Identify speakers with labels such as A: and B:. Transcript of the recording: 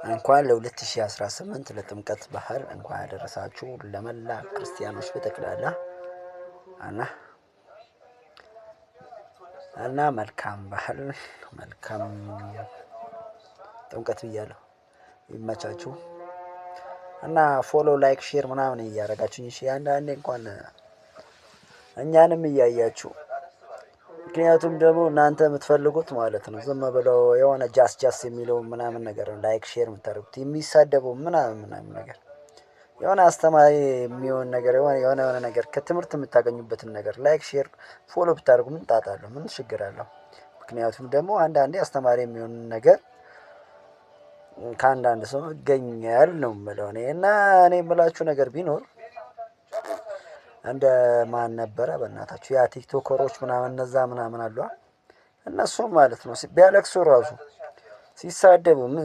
A: እንኳን ለ2018 ለጥምቀት ባህል እንኳን ያደረሳችሁ ለመላ ክርስቲያኖች በጠቅላላ። እና መልካም ባህል፣ መልካም ጥምቀት ብያለሁ። ይመቻችሁ። እና follow፣ like፣ share ምናምን እያደረጋችሁ፣ እሺ፣ አንዳንዴ እንኳን እኛንም እያያችሁ፣ ምክንያቱም ደግሞ እናንተ የምትፈልጉት ማለት ነው ዝም ብለው የሆነ ጃስ ጃስ የሚለው ምናምን ነገር ነው like share የምታደርጉት፣ የሚሳደበው ምናምን ምናምን ነገር፣ የሆነ አስተማሪ የሚሆን ነገር፣ የሆነ የሆነ የሆነ ነገር ከትምህርት የምታገኙበትን ነገር like፣ share፣ follow ብታደርጉ ምን ጣጣ አለው? ምን ችግር አለው? ምክንያቱም ደግሞ አንዳንዴ አስተማሪ የሚሆን ነገር ከአንዳንድ ሰው ይገኛል ነው የምለው እኔ። እና እኔ የምላችሁ ነገር ቢኖር እንደ ማን ነበረ በእናታችሁ ያ ቲክቶከሮች ምናምን እነዛ ምናምን አሉ፣ እነሱም ማለት ነው ቢያለቅሱ ራሱ፣ ሲሳደቡ ምን